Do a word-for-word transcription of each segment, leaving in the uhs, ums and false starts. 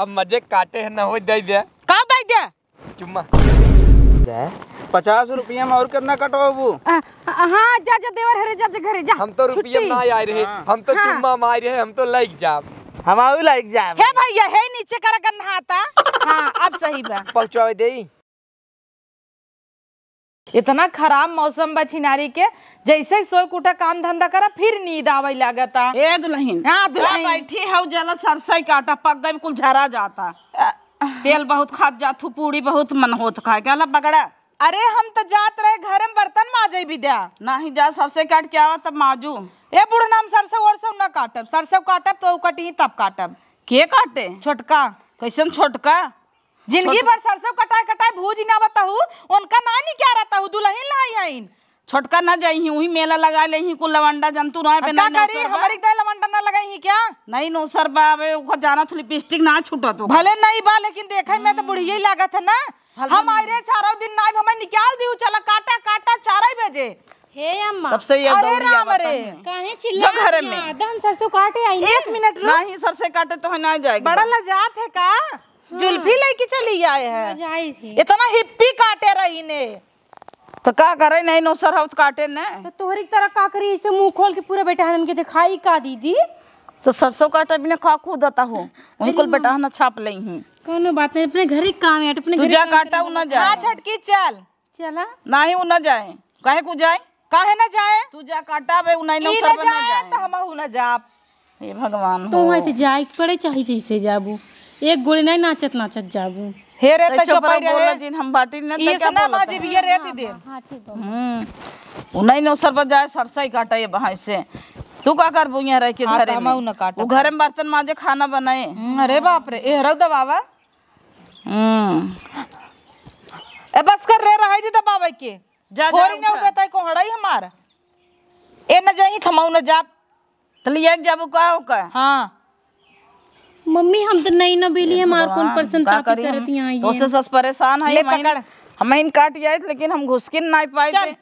अब मजे काटे हैं ना, हो दे दे। का दे दे? चुम्मा। पचास रुपया में और कितना कटवाबू? आ, हाँ, जा, जा, देवर हरे, जा, जा, घरे, जा। हम तो रुपया छुट्टी। ना आए रहे, हाँ। हम तो हाँ। चुम्मा मार रहे, हम तो लाइक जाब। हम आऊ लाइक जाब। हे भैया, हे नीचे करा गन्हाता। हाँ, अब सही बा। पहुँचवावे देई। इतना खराब मौसम बा छिनारी के, जैसे ही सोए के उठा काम धंधा करा, फिर नींद आवे लागता। ए दुल्हन, हाँ, का दुल्हन। बैठी हऊ, जला सरसई काटा, पक गई, कुल झरा जाता। अ, तेल बहुत खात जात हूँ, पूड़ी बहुत मन होत खाए के, अला पकड़ा। अरे, हम त जात रहे घरे में बर्तन माजे विद्या। नहीं जा, सरसई काट के आवा तब माजू। ए बुढ़ना, हम सरसों वरसों न काटब, सरसों काटब तो कटी तब काटब। के काटे? छोटका। कैसन छोटका? जिंदगी छोट- भर सरसों कटाए कटाए भूज ना बताहू, उनका ना निकारा ताहू, दुल्हन लाई हईन। छोटका ना जाई ही, उही मेला लगा ले ही, कुल लवंडा जंतु ना आ, बे का नहीं करी? नौसर बा। हमारी दे लवंडा ना लगाई ही क्या? नहीं नौसर बा, अबे ओको जाना थू लिपस्टिक ना छूटत हो। भले नहीं बा, लेकिन देखे में तो बुढ़िया ही लागत है ना। भले हम नहीं। आए रे चारों दिन नाई, हमें निकाल दियो, चला काटा काटा चार बजे। हे अम्मा। तब से ये अरे दौड़िया राम रे। बताइए। काहे चिल्ला जो घरे में। आधा हम सरसों काटे आई एक हैं। मिनट रुक। नहीं, सरसों काटे तो है ना जाएगी। बड़ा लजात है का? हाँ। जुल्फी लेके चली आए हैं। लजाई थी। इतना हिप्पी काटे रही ने। तो का करे, नहीं नौसर हौत काटे ने। तो तोहरी की तरह का करी, इसे मुंह खोल के पूरा बेटा हनन के दिखाई का दीदी? तो सरसों काटे बिना का कूदता हो, वहीं अरे कुल माँ। बेटा हना छाप लेई ही। कौनो बात नहीं, अपने घर ही काम है, अपने तू घर ही जा काम काटा, करे उ ना वाला। जाए। हाँ, छोटकी चल। चला। नाही, उ ना जाए। काहे को जाए? काहे ना जाए? तू जा काटा बे, उ नहीं ई नौसर ना बे, ना जाए, जाए। तो हमहू ना जाब। हे भगवान तो हो। वहाँ तो जाए के पड़े, चाहे जैसे जाबू। एक गोली नहीं नाचत नाचत जाबू। हे रे, तो त चुप चुपाई रहो, बोला रहे। जिन हम बाटी न, ई तो क्या से ना बोलत बाजी है? भी, ये रेती दे। हाँ, हाँ, ठीक बा। हम्म। उ नहीं नौसर बे जाए, सरसई काटा ये बहाई से। तू का करबू यहाँ रह के हाँ, घरे तो हमहू में? ना काटब। उ घरे में बर्तन माजे, खाना बनाए। हम्म, अरे बाप रे, एहरौ दबावा। हम्म। ए, बस कर रे, रहाई दे दबावे के। जा, जा, थोड़ी ना उठा। उबे ताई कोहड़ाई हमार। ए, न जाई, थमाऊ न जाब। त लिया के जाबू का ओका? हाँ। मम्मी, हम तो नहीं ना बेली, ए हमार कौन भगवान, परसेंट का तापी करी हम? करत यहाँ तो ये। से सस परेशान है, ले हम पकड़। हम इन काट जाए, लेकिन हम घुसकिन नहीं पाए चल। थे।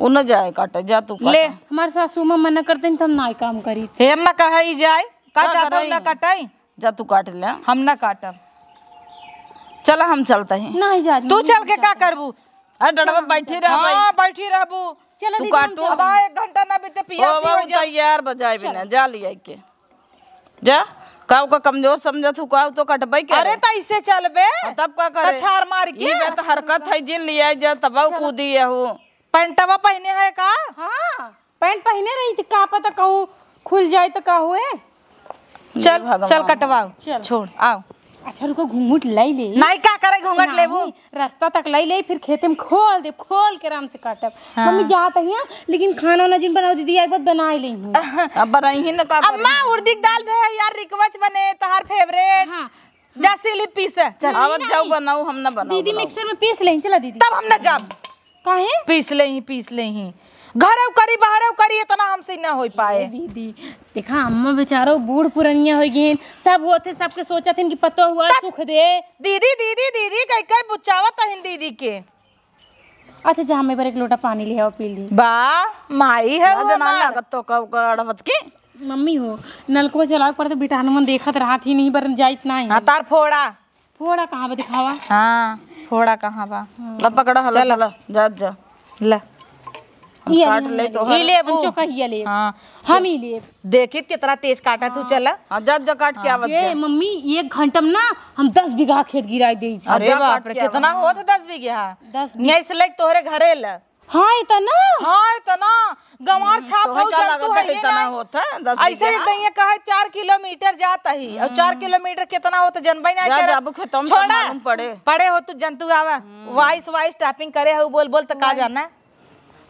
उ न जाए काटे, जा तू ले। काटा। हमार सासू माँ मना करते हैं तो हम नाई काम करी। हे अम्मा, कहा ही जाए, का का जाता हूँ करई? ना कटाई? जा तू काट ले। हम ना काटब। चला, हम चलते हैं। नहीं जाती, तू नहीं चल के का जाती। करबू? अरे डड़वा बैठी रह भाई। हाँ, बैठी रहबू। चलो तू दीदी, हम काटो। चलते अब हैं। आ एक घंटा ना बीते, ओ, पियासी हो बाबू, जा। तैयार बजाए बिना, चलो। जा लिया के। जा, का ओका कमजोर समझत हूँ, का तो कटबै के अरे, रे? त ऐसे चलबे? हाँ, तब का करे? कछार मार के? ई बे त हरकत है, जिन लिया जा, तब चलो। कूदी है हो। पैंटवा पहने है का? हाँ, पैंट पहने रही थी, का पता कहूँ खुल जाए तो का हुए? चल, हे भगवान। चल कटवाओ। चल। छोड़, आओ। अच्छा, रुको, घूंघट लाई ले। नाई का करे घूंघट नहीं, लेबू? रास्ता तक लाई ले, फिर खेते में खोल दे, खोल के आराम से काटब। हाँ। मम्मी जात है यहाँ, लेकिन खाना वाना जिन बनाओ दीदी, आई बात बनाए ले हूँ। अब बनाई ही ना का अम्मा, करी? उड़दी की दाल भे है यार, रिकवच बने, तहार फेवरेट। हाँ। जा सिली पीस, चल। आवत जाओ बनाओ, हम ना बनाओ, दीदी बनाओ। मिक्सर में पीस ले, चला दीदी। तब हम ना जाब। काहे? पीस ले ही, पीस ले ही। घरौ करी, बाहरौ करी, इतना हमसे ना हो पाए। ए दीदी, देखा, अम्मा बेचारो बूढ़ पुरनिया हो गई, सब होते, सबके सोचत हन कि पतो हुआ तब सुख दे। दीदी, दीदी, दीदी, कई, कई बुच्चावत हन दीदी के। अच्छा, जा, हम एक बार एक लोटा पानी ले आओ, पी ली। बा, माई है ना वो जना हमार। लागत तो का, का अड़बत की। मम्मी हो, नलकवा चलावे के पड़ते, बिटान मन देखत रहत ही नहीं, बरन जाइत ना है। हाँ, तार फोड़ा। फोड़ा कहाँ बा, दिखावा। हाँ, फोड़ा कहाँ बा? हाँ। ला पकड़ा, हला, चला। चला, जा, जा। ला। हम ये काट ले, ले, तो ई हर लेबू। अंचो का ये ले। हाँ। हम ही लेब। देखित कितना तेज काटा तू, हाँ। चला। हाँ, जा, जा, काट के हाँ। आवत ये जा। मम्मी, एक घंटा में ना हम दस बीघा खेत गिराई देई थी। हाँ, अरे जा, बाप काट रे, के कितना आवत। होत दस बीघा? दस बीघा। नहीं से लेके तोहरे घरे ला। हाँ, इतना? हाँ, इतना। गंवार छाप तोहे हो का जंतु लागत है, है, ये इतना ना। होत है, दस ऐसे बीघा? ही तो ये कहे चार किलोमीटर जात ही, और चार हम्म। किलोमीटर कितना होत, जनबे ना जा, करे। जाबू खेतों में तब छोड़ा। मालूम पड़े। पड़े हो तू जंतु आवा। हम्म। Voice, voice typing करे हो, बोल, बोल, तो का वाइस। जाना?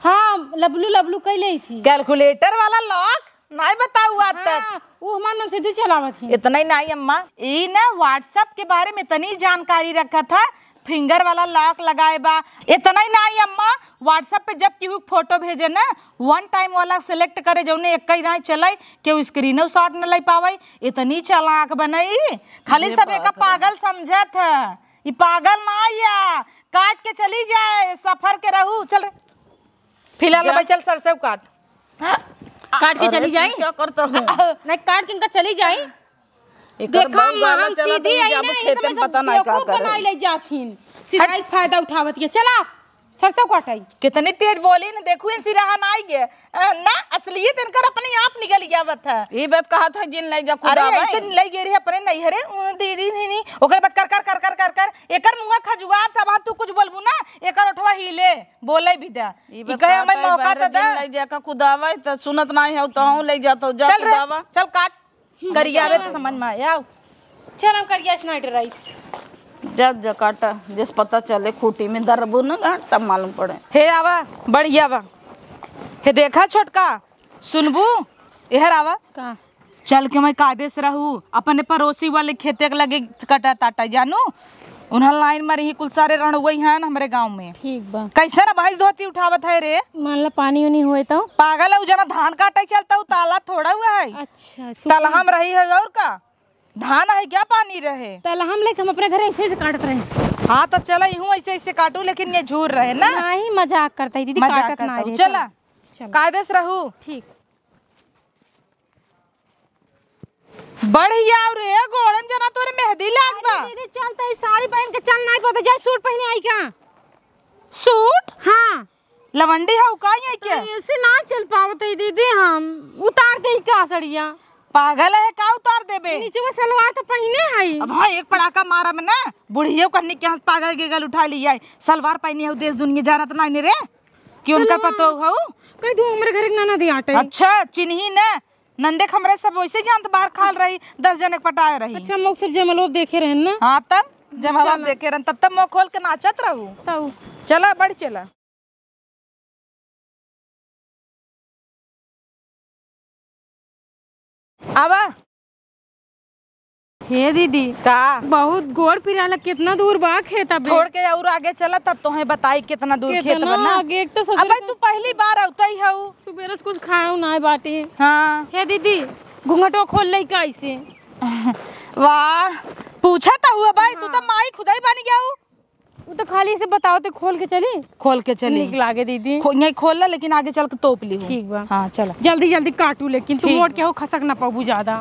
हाँ, लबलू, लबलू कह ले थी। Calculator वाला lock? नाई बताऊ आज तक। हाँ, वो हमार मन से दू चलावत ही। इतना ही नाई अम्मा, ई ना WhatsApp के बारे में इतनी जानकारी रखत है, finger वाला lock लगाए बा। इतना ही नाई अम्मा, WhatsApp पे जब केहू फोटो भेजे ना, one time वाला select करे, जौने एक ही दाएं चलाई, केहू screenshot न ले पावे, इतनी चालाक बनई। खाली ये सब एक बात है। पागल समझत है, ई पागल ना या, काट के चली जाए, सफर के रहू। चल रे, फिलहाल जा। भाई चल सरसों काट। काट के अरे, चली जाई? क्या करता हूँ? नहीं, काट के इनका चली जाई। एकर देखा, बहू गाला हम चला सीधी तो आई जाबो ना, खेते में, पता नहीं का बेवकूफ करे। बनाई ले जाथिन। सिराई के फायदा उठावत ये। चला, सरसों काटाई। कितनी तेज बोली न, देखू इन सिराहा ना आई गे। अ, ना, असलियत इनकर अपने आप निकल जावत है। ई बात कहत है, जिन ले जा अरे, कुदावे। ऐसे ले गे रही अपने नैहरे, उ, दीदी, नहीं, नहीं, ओकर बात कर, कर, कर, कर, कर, कर, एकर मुँह खजुआत है, वहाँ तू कुछ बोलबू ना, एकर ओठवा हिले, बोले भी दे। ई ई बात कहे, कहत "हमें है, मौका बहरे तो दे।" जिन ले जा का कुदावे, तो सुनत नहीं है, तो हूँ ले जात हो, जा चल रे, कुदावा। चल काट। करियावे तो समझ में आए, आओ। चल, हम करिया से नाइट रही। जा, जा, काटा, जस पता चले खूंटी में दरबू न गांठ, तब मालूम पड़े। हे आवा, बढ़िया बा। हे देखा छोटका, सुनबू, एहर आवा। का? चल के मैं कायदे से रहू, अपने पड़ोसी वाले खेते के लगे कटा ताटा जानू, उन्हें लाइन मारी ही कुल सारे रणुवई हैं हमरे गाँव में। ठीक बा। कैसे ना भैंस धोती उठावत है रे? मान ला पानी उनी होए तो? पागल है, उ जना धान काटे चलता, उ ताला थोड़ा हुआ है। अच्छा, सुन। तलहम रही है और का? धान है क्या पानी रहे? तलहम लेके हम अपने घरे ऐसे ऐसे काटत रहे। हाँ, तब चला, यूं ऐसे ऐसे काटू, लेकिन ये झूर रहे ना। नहीं, मजाक करता ही दीदी, मजाक काटत ना करता हूँ। रहे। चला, चला। कायदे से रहू। ठीक। बढ़िया, और ए गोड़न जना तोरे मेहंदी लाग बा। अरे दीदी, चल, तई साड़ी पहन के चल, नाई पता जाए सूट पहने आई का? सूट? हाँ। लवंडी हऊ का ये के? तो ऐसे ना चल पावत है दीदी, हम उतार दे का सड़िया? पागल है का, उतार देबे? नीचे वो सलवार तो पहने है। अब हाँ, एक पड़ाका मारा में ना, बुढ़ियो कहनी के यहाँ पागल के गल उठा लिया है। सलवार पहनी है, देश दुनिया जानत ना ने रे। कि उनकर सलवार पतोह हऊ? कह दू हमरे घर के ननद आटे। अच्छा, चिन्ही न। नंदे के हमरे सब वैसे जानत बाहर खाल रही, दस जने के पटाए रही। अच्छा, हम लोग सब जयमलो देखे रहन ना? हाँ, तब जयमलो चला। देखे रहन, तब तब मुँह खोल के नाचत रहू। तऊ। चला, बढ़ चला। आवा। हे दीदी। का? बहुत गोड़ पिराला, कितना दूर बा खेत अबे? थोड़ के और आगे चला, तब तोहे बताई कितना दूर खेत कितना बा ना। आगे, एक तो ससुर अबे का तू पहली बार अवतई हऊ। सुबेरे से कुछ खायो ना बाटे। हाँ। हे दीदी, घूंघटो खोल ले का ऐसे? वाह, पूछा त हुआ भाई, तू तो हाँ। माई खुदाई बन गया हूँ। उ तो खाली से बताओ तो खोल के चली। खोल के चली। निक लागे दीदी। खो-, नहीं खोल ला, लेकिन आगे चल के तोप ली हूँ। ठीक बा। हाँ, चला। जल्दी जल्दी काटू, लेकिन तू ठीक मोट बा। के हो, खसक ना पाबू ज्यादा।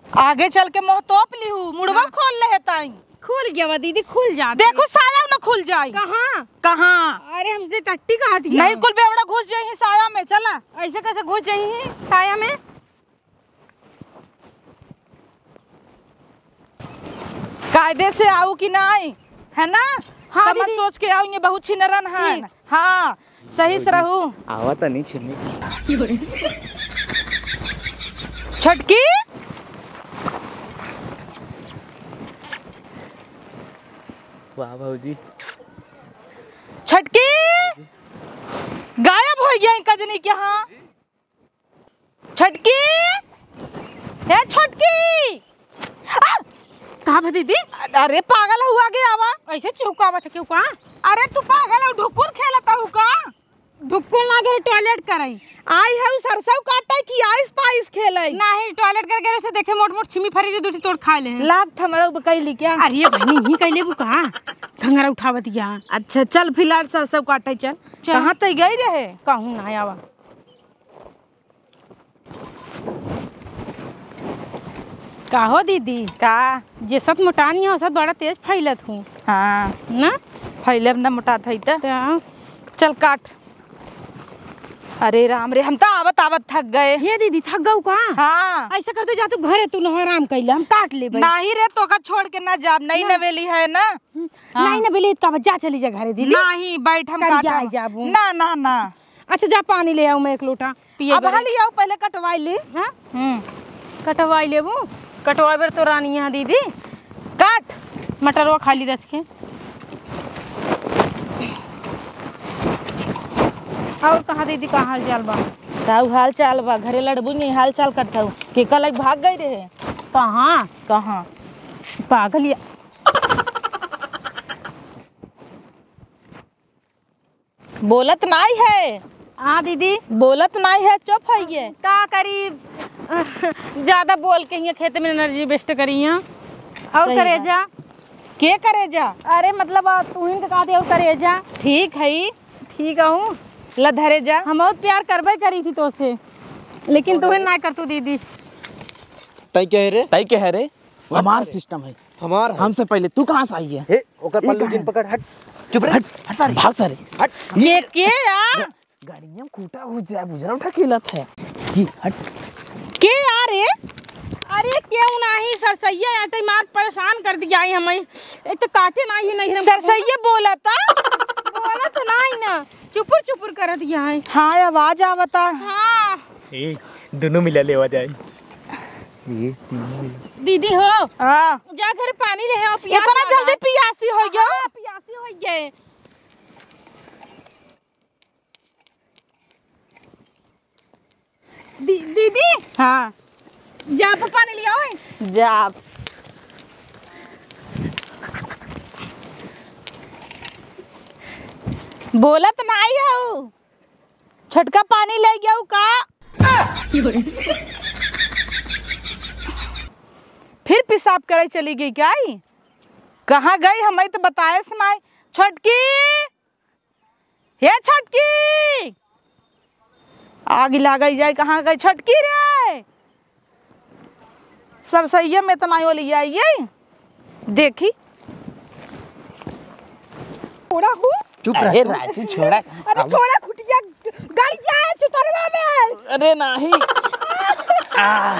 आगे चल के मुँह तोप ली हूँ, मुड़वा हाँ। खोल ले है ताई। खुल गया बा दीदी, खुल जा। देखो साया न खुल जाई। कहाँ? कहाँ? अरे हमसे टट्टी कहा थी। नहीं, कुल बेवड़ा घुस जाई है साया में, चला। ऐसे कैसे घुस जाई है साया में? कायदे से आऊ कि नाई, है ना? हाँ, समझ दीदी। सोच के आऊ, ये बहुत छिनरन है। ठीक। हाँ, सही से रहू। आवा तनी छिनी। छोटकी। वाह भौजी। छोटकी, गायब हो गया इनका जनी के यहाँ। छोटकी, हे छोटकी। आ! का बा दीदी? अरे पागल हुआ गे आवा। ऐसे चौकावत है क्यों का? अरे तू पागल हो, ढुकुल खेलत हऊ का? ढुकुल ना गे, टॉयलेट करई। आई है उ सरसों काटे कि आइस पाइस खेलई? नहीं, टॉयलेट कर गे से देखे मोट मोट छिमी फरी जो दूठी तोड़ खा ले हैं। लाग थमरा उ कहली क्या? अरे बहनी ही कहले वो का? घंघरा उठावत या। अच्छा चल फिलहाल सरसों काटे चल। चल। कहाँ तई गई रहे? कहूँ ना आवा। का हो दीदी? का? जे सब मोटानी हो, सब बड़ा तेज फैलत हूँ। हाँ। ना? फैलब ना मोटात है त। त? चल काट। अरे राम रे, हम त आवत आवत थक गए। हे दीदी, थक गऊ का? हाँ। ऐसा कर, तू जा, तू घरे, तू न आराम कैले, हम काट लेबे। नाही रे, तोका छोड़ के ना जाब, नई ना। नवेली है ना। हम्म, हाँ। नई नवेली का बा, जा चली जा घरे दीदी। नाही, बैठ, हम कल काटब। जाए जाबू। ना, ना, ना। अच्छा, जा पानी ले आऊ मैं एक लोटा, पिए अब बरे। हाली आऊ, पहले कटवाई ली। हाँ? हम्म। कटवाई लेबू? कटवाई बर तो रानी यहाँ दीदी। काट। मटरवा खाली रच के। और कहाँ दीदी, का हाल चाल बा? ताऊ हाल चाल बा, घरे लड़बू नहीं, हाल चाल कटथाऊ। के कल एक भाग गई रहे। कहाँ? कहाँ? पागल या। बोलत नाई है। हाँ दीदी। बोलत नाई है, चुप है ये। का करी, ज्यादा बोल के हियाँ खेत में एनर्जी वेस्ट करी हियाँ। और सही करेजा? बात। के करेजा? अरे मतलब, आ, तुहिन के कहते और करेजा। ठीक है। ठीक हूँ। ल धरे जा। हम बहुत प्यार करबे करी थी तोसे, लेकिन तुहिन ना कर तू दीदी। तई कहे रे? तई कहे रे? हमार system है। हमार है। हमसे पहिले तू कहाँ से आई है? हे, ओकर पल्लू जिन पकड़, हट। चुप रह। हट, हट सारे। भाग सारे। हट। ये के आ? गाड़िया में खूटा घुस जाए, बुजरा उठा के लत है। ये हट। के आ रे? अरे केहू नाही, सरसैया आटे मार परेशान कर दिया है हमें। एक तो काटे नाही है, नहीं हम सरसैया बोलता? बोलत नाही ना, चुपुर चुपुर कर दिया है। हाँ, आवाज आवता। हाँ। ए, दोनों मिला लेवा जाए। ये तीनों मिला। दीदी हो। हाँ। जा घर पानी ले आओ, पियास इतना लगा। जल्दी पियासी हो गयो? हाँ, पियासी हो गए। दी-, दीदी। हाँ। जा, पापा ने लिया ओए। जा। बोलत नाई हऊ। छोटका पानी ले गया का? फिर पेशाब करे चली गई क्या ई? कहाँ गई, हमें तो बताएस नाई। छोटकी, हे छोटकी, आग लागल जाए, कहाँ गई छोटकी रे? सरसैया में तो नाई ओलियाई, देखी। छोड़ा हो। चुप रह अरे तू। राजू, छोड़ा। अरे अब छोड़ा खुटिया, गाड़ी जाए चुतरवा में। अरे नाही। आ,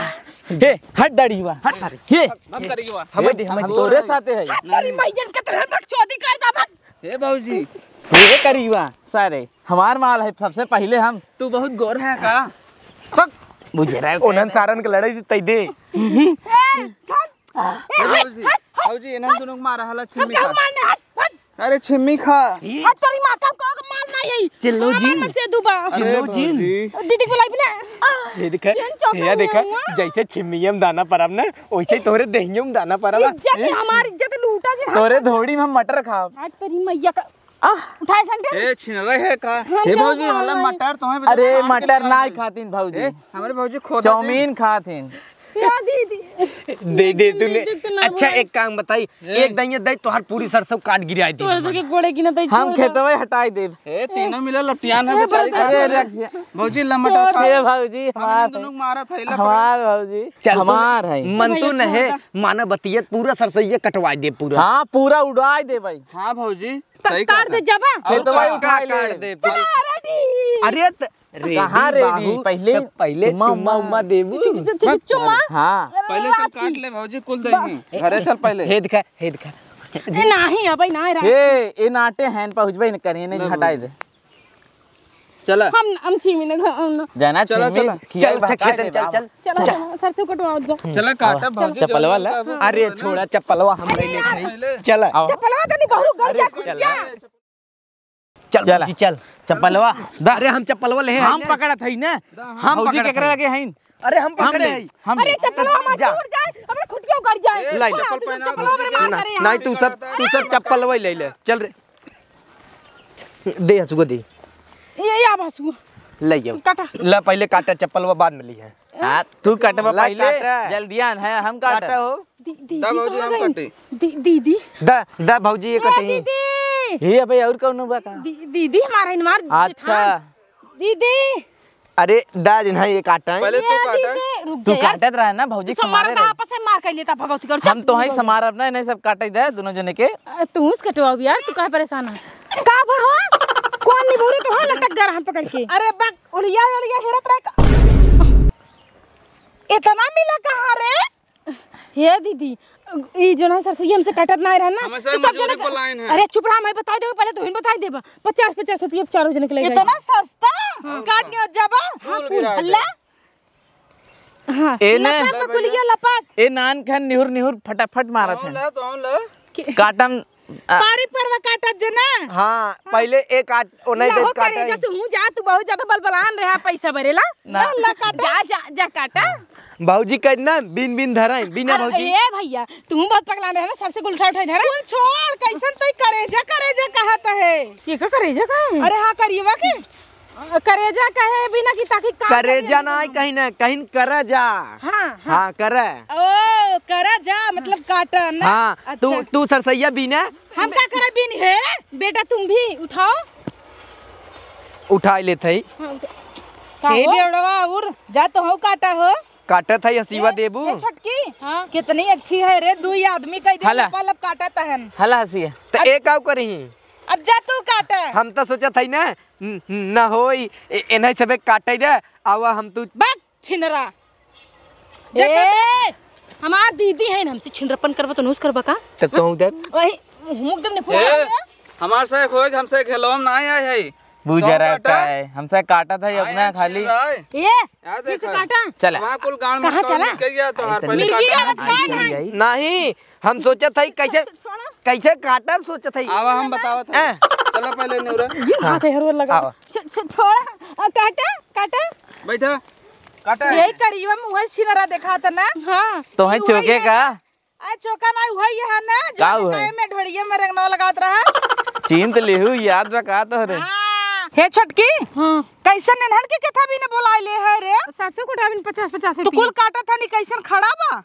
हे, हट दाढ़ी हुआ। हट सारे। हे, हम करेंगे हुआ। हमें दे, हमें हम दे। तोरे साथे है। हट तेरी मैयन के तरह बकचोदी कर दा, बक। हे भौजी। हे करियुआ, सारे, हमार माल है, सबसे पहिले हम। तू बहुत गोर है का? हक। बुझे रहे उन्हन सारन के लड़ाई तै दे। ए, हट, ए, हट, भौजी, हट, हट, भौजी, इन्हन दोनों को मारा हला हम छिम्मी केहू खा। मारने, हट, हट। अरे छिम्मी खा। हट, तोरी माँ का को माल नहीं है। चिल्लो हमार जिन। मन से दुबा। अरे चिल्लो जिन। भौजी। दीदी को बुलाई बिना। ये दिखा, चैन चौक ये में देखा, हुआ। जैसे छिम्मियम दाना परब ना, वैसे ही तोरे देहियम दाना परब। इज्जत है, हमारी इज्जत लूटा जे हम तोरे धोड़ी में मटर खाब। हट तेरी मैया का। आह। उठाए संटे। ए, छिन रहे है का? हम हे लोग भौजी, वाला हमारे मटर तो है, अरे, छान के मटर खा ना ले। खातीन भौजी। ए, हमारे भौजी खोदा चाउमीन खातीन। या दीदी। दे, दे, तूने। दीदी, तू ना अच्छा, बोल। एक काम बताई, ए। एक दाई ये दाई तोहार पूरी सरसों काट गिराई दे तोरे हमार। सबके गोड़े की ना दाई हम छोड़ दे। खेतवे हटाई देब। ए, तीनों मिला लपटियान है ए, बेचारी बता का दे। छोड़। रख। भौजी, ला मटर खा। ए, भौजी, हम हमार इन दोनों है। मारत है, ला हमार पकड़। भौजी। चल, तू हमार है। मन तो भैया, नहीं, छोड़ दे। माना बतियत पूरा सरसैया कटवाई दे पूरा। हाँ, पूरा उड़ाई दे भाई। हाँ, भौजी। का-, सही काट कहता दे है। जाबा। और खेतवा का, उठा का ले। काट दे? चला, ready। अरे त-, कहाँ ready? Ready? पहिले तब पहिले चुम्मा, चुम्मा उम्मा देबू। चु-, चु-, चु-, चुम्मा। हाँ। पहिले चल रात काट की। ले भौजी, कुल बा- दही। घरे चल पहिले। हे दिखा, हे दिखा। ए, नाही, अबे नाही, रात हे, ए नाटे हैं, पहुँचबे न करिए, नहीं ले हटाई भौजी। दे। चला। हम, हम छीमी न, हम न। जाना चला, छीमी, चला। खियाई चल, अच्छा, बहकाई खेतन दे चल, बाबा। चल। चला, चला, सरसों कटवा दो। चला, काटा चल। भौजी, चप्पलवा जल्दी ला। काटा। अरे, छोड़ा, चप्पलवा हम ले लेते हैं। पहिले। चला। आओ। चप्पलवा तो नहीं, बहुत गंदा अरे, कुछ चला। क्या? चल, चला। भौजी, चल। चप्पलवा दा। अरे, हम चप्पलवा ले हम आए। पकड़त हई ना। हम भौजी पकड़त केकरा हई। लगे हईन? अरे, हम हम पकड़े ले, हई। हम अरे, ले। चप्पलवा हमार जा। टूट जाए, हमार खुटिया उगड़ जाए। ए, लाई। चप्पल पहना, चप्पलवा हमारे मार ना, करे ना, यहाँ। तू सब, तू सब चप्पलवा ले ले। चल रे। दे हसुआ दे। ये, ये आब हसुआ। ले जाओ। काटा। ला पहिले काटा, चप्पलवा बाद में ली है। हाँ, तू कटवा ला पहिले, काटा। जल्दियान है, हम काटा। काटा हो। दी-, दीदी दा भौजी, कहाँ हम गई? काटी। दी-, दीदी। दा, दा भौजी, ये ए, कटी। दीदी। ये अबे और कौनो बा का? दी-, दीदी, हमारा इनमार अच्छा। जेठान। दीदी। अरे, दा जिन्हा ये काटा है। पहिले तू ये काटा। दीदी, रुक तू जा यार। काटत रहे ना, भौजी तू समारे समार रहे। आपस में मार कर लेता भगवती कर। हम तो हई समारब ना, इन्हें सब काटे दे, दोनों जने के। अ, तू उस कटवाओ यार, तू काहे परेशान है? का भा हो? कौन निभोरे तो हो लटक गया हम पकड़ के। अरे बक, ओलिया, ओलिया हेरत रहे का? इतना मिला कहाँ रे? हे दीदी, ई जो ना सरसोई हमसे कटत ना रहा ना, हमेशा ई सब मजूरी जने पर लाइन है। अरे चुप रहा, मैं बताई देबो, पहले तू ही बताई देबो। पचास, पचास रुपये चारों जने के ले इतना जाए। सस्ता? हाँ। काट के जाबा? हाँ, फूल गिरा दे। अल्लाह। हाँ। ए ने, लपक, गुलिया लपक। ए नान खान निहुर निहुर फटाफट मारत है। ला, तो ला। के- काटम आ, पारी परवा काटत जे ना? हाँ, हाँ। पहिले एक काट, ओने लाहो काटा करेजा, ही। तू जा, तू बहुत ज्यादा बलबलान रहा, पैसा भरेला। ना। ला, ला, काटा। जा, जा, जा, काटा। भौजी कह ना, बिन, बिन धराई, बिना अरे, भौजी। ए भैया, तू बहुत पगलान रहा ना, सर से कुल उठा, उठा धरा। कुल छोड़, कैसन तई करेजा, करेजा कहत है? ये का करेजा का है? अरे हाँ, करिएवा के? करेजा कहे बिना कि ताकि का करेजा करेजा ना कहे? कहीं ना, कहीं करा जा। हाँ, हाँ। हाँ, करा। ओ, करा जा, मतलब काटा ना। हाँ, अच्छा। तू, तू सरसैया बीना। हम का करे बीन है? बेटा, तुम भी उठाओ। उठा लेत हई। हाँ, उठा। का हे हो? बेवड़वा, उर, जा तो हो काटा हो। काटत है, हसीवा ए, देबू? ए, छोटकी, हाँ? कितनी अच्छी है रे, दुई आदमी कह दे, हला। पल अब काटत हन। हला हसीवा। त ए काउ करही? अब जा तू काटे। हम त सोचत है ना, न, न होई, ए, एनही सबे काटे दे, आवा हम तू। बक, छिनरा। जा ए, काटे। हमार दीदी है ना, हमसे छिनरपन करबा तो नोस करबा का? त तू दे। वही, हुमुक दम ने पूरा। ए, हमार से एक होए, हमसे खेलवा में ना आए है। बुझ तो रहा काटा। का है? हमसे काटत है आए अपना हैं खाली। छिनरा है। ए, याद फिर से देखा। काटा। चला। वहाँ कुल गांड कहाँ मटका चला? निकल गया तो आई हर तनी पहले मिर्गी काटा। आवत आई कहाँ चली है? आई। नहीं, हम सोचत है कैसे, छोड़ा। कैसे काटब सोचत है। आवा हम बतावत है। हैं? चला पहले नेवरा। ये हाँ। हाथ है हरवर लगा। आवा। छ-, छ-, छोड़ा। आ, काटा, काटा। बैठा। काटा। यही करियो में वही छिनरा देखा था ना? हाँ। तो है वही चोके है। का? आ, चोका ना, वही है ना, जो का है? टाइम में ढोड़िया में रंगनवा लगावत रहा। चीन त लेहू, याद बा का तोहरे? हाँ। हे छोटकी, हाँ। कैसे नेनहन के केथा भी न बोलाए ले है रे? सरसों कोटा बिन पचास पचास तू रुपये। कुल काटत हनी, कैसन खड़ा बा?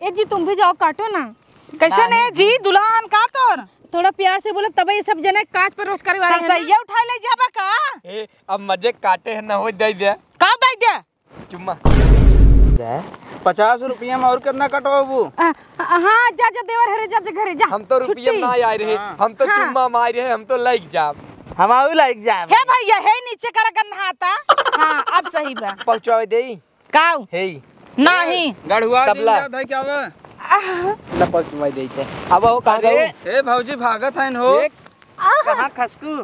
ए जी, तुम भी जाओ, काटो ना। कैसे ना, ने ना। जी, दुल्हन का तोर? थोड़ा प्यार से बोलो, तबे ये सब जने काज पर रोज करे वाले हैं ना। सरसैया उठाए ले जाबा का? ए, अब मजे काटे हैं ना, हो दे दे। का दे दे? चुम्मा। पचास रुपया में और कितना कटवाबू? आ, हाँ, जा, जा, देवर हरे, जा, जा, घरे, जा। हम तो रुपया छुट्टी। ना आए रहे, हाँ। हम तो हाँ। चुम्मा मार रहे, हम तो लाइक जाब। हम आऊ लाइक जाब। हे भैया, हे नीचे करा गन्हाता। हाँ, अब सही बा। पहुँचवावे देई? काऊ? हे। नाही। गढ़ुआ तबला। दिन याद है क्या बा? ना पहुँचवावे देई ते। अब वो कहाँ अरे। गऊ? ए भौजी भागत है हो। एक कहाँ खसकू?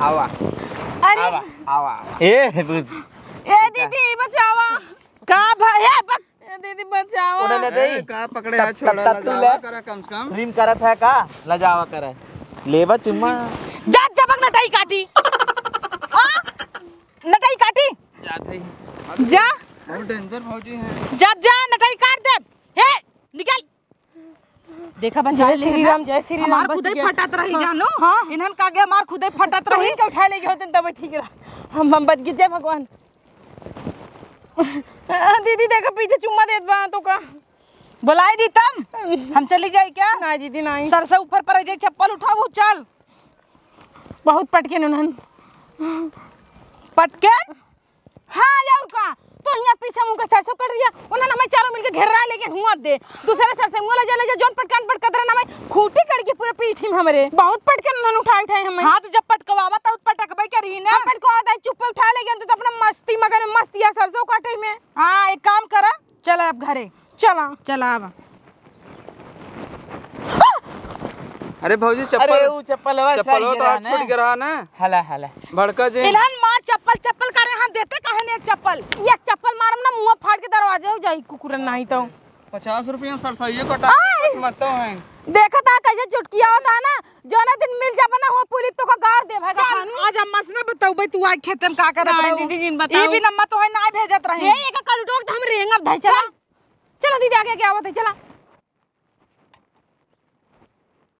आवा। अरे। आवा, आवा, आवा। ए, बुझ। ए, दीदी, बचावा। का भा-, ए, बक- ए, दीदी, बचावा। उन्हें न देई। ए, का पकड़े तब, है, तब, छोड़ा तब ना तू जावा ले। करा कम से कम। प्रेम करत है का? लजावा करे। लेबा चुम्मा। जा, जबक नटाई काटी। आ? नटाई काटी। जात है। जा। बहुत डेंजर भौजी है। जा, जा, नटाई काट दे। हे, निकल। देखा बन जय जाए श्री लेना। राम, जय श्री राम, हमार बच खुदे गया। फटत रही हाँ, जानू। हाँ। इन्हन का आगे हमार खुदे फटत तो रही। इनका उठा ले गए होते तब ठीक रहा। हम, हम बच गए, जय भगवान। दीदी देखा पीछे चुम्मा देत बा तो का? बुलाई दी तब हम चली जाई क्या? नहीं दीदी नहीं। सर से ऊपर पर जाए, चप्पल उठाऊ चल। बहुत पटके उन्हन। पटके? हाँ, और का? तो हियाँ पीछे मुँह के सरसों कट दिया, उन्हन हमें चारों मिलके घेरा लेके हुआ दे। दूसरे सर से मुँह ले जा, ले जा, जौन पटकान पटकत रहे ना, हमें खूंटी कड़ के पूरे पीठी में हमरे। बहुत पटके उन्हन उठाए उठाए हमें। हाँ, तो जब पटकवावा तो पटकबे करी ना। हम पटकवा दे, चुप्पे उठा ले गए, तो अपना मस्ती मगन में मस्ती है सरसों काटे में। हाँ, एक काम करा, चला अब घरे। चला। चला अब। अरे भौजी, चप्पल, अरे, ऊ चप्पलवा चप्पलवा सही तो गिरा आज ना। छूट गिरा ना। हला, हला। भड़का जे। इन्हन मार चप्पल, चप्पल करे हम देते काहे ने एक चप्पल? एक चप्पल मारम ना, मुँह फाड़ के दरवाजे हो जाई कुकुरन नाही तो। पचास रुपया में सरसइये कटा आय! मरते हैं। देखत हा कैसे चुटकिया होता है ना, जौना दिन मिल जाबा ना, हुआ पुलिस तो का गाड़ दे भाई चल, खानू। आज हम मस ना बताऊ भाई, तू आए खेते में का करत नहीं, रहू? दीदी जी, बताऊ। ई भी नम्मा तो है, ना भेजत रही। ये एक कल उठो तो हम रेंगब धाई, चला। चल। चला दीदी, आगे, आगे आवत है, चला।